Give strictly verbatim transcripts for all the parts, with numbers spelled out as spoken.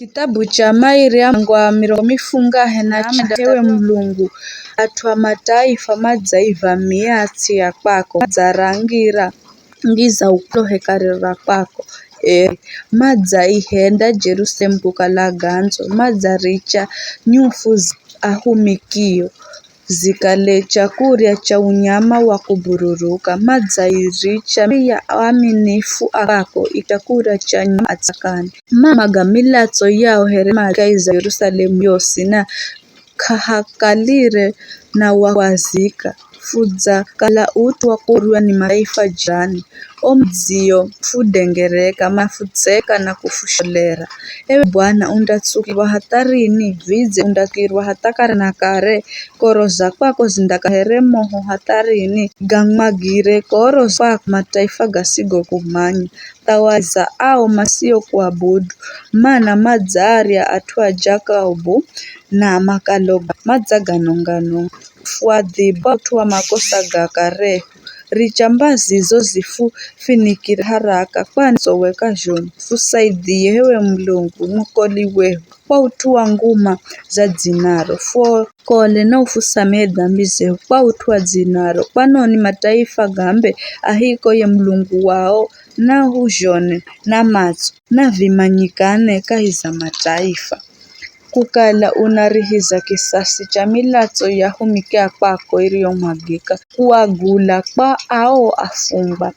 Kitabu cha Mairi ya mwango wa mirongo mifungahe na chenda. Ewe Mulungu, at'u a mataifa madzaivamia ts'i ya kwako, madzarangira ngiza ukolo hekalu ra kwako. Ee, madzaihenda Jerusalemu kukala gandzo, madzaricha nyufu za ahumikio zikale chakurya cha unyama wa kubururuka, madzairicha ya aaminifu a kwako ikale chakurya cha nyama a tsakani. Mana ga milatso yao here madzi kahi za Jerusalemu yosi, na k'ahakalire na wa kuazika. Fudzakala ut'u wa kurya ni mataifa jirani, o madzio fudengereka, mafutseka na kufusholera. Ewe Bwana, undatsukirwa hatha rini? Vidze undatsukirwa hatha kare na kare? Koro za kwako zindakala here moho hatha rini? Gamwagire koro za kwako mataifa gasigokumanya, thawaza ao masiokuabudu, mana madzaarya at'u a Jakobu na makalo ga madzaganonganonga. Fuadhibu kwa ut'u wa makosa ga karehu, richa mbazi zo zifufinikire haraka, kwani zo weka zhoni. Fusaidhie, h'ewe Mulungu, mwokoli wehu, kwa ut'u wa nguma za dzinaro. Fuokole na ufusamehe dambi zehu kwa ut'u wa dzinaro. Kwanoni mataifa gambe ahiko ye Mulungu wao, na uhuzhone na matso, na vimanyikane kahi za mataifa. Kukala unarihiza kisasi cha milatso ya humikio kwako iriyomwagika, kuagula kwa ao afungwa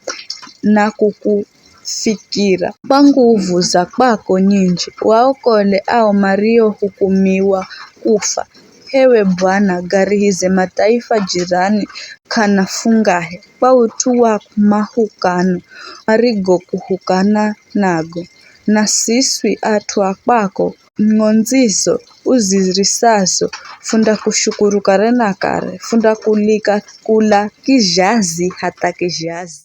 na kukufikira. Kwa nguvu za kwako nyinji, waokole ao mariohukumiwa kufa. H'ewe Bwana, garihize mataifa jirani k'ana fungahe, kwa ut'u wa mahukano marigokuhukana nago. Na siswi at'u a kwako, ng'ondzi zo uzirisazo, fundakushukuru kare na kare, fundakulika kula kizhazi hatha kizhazi.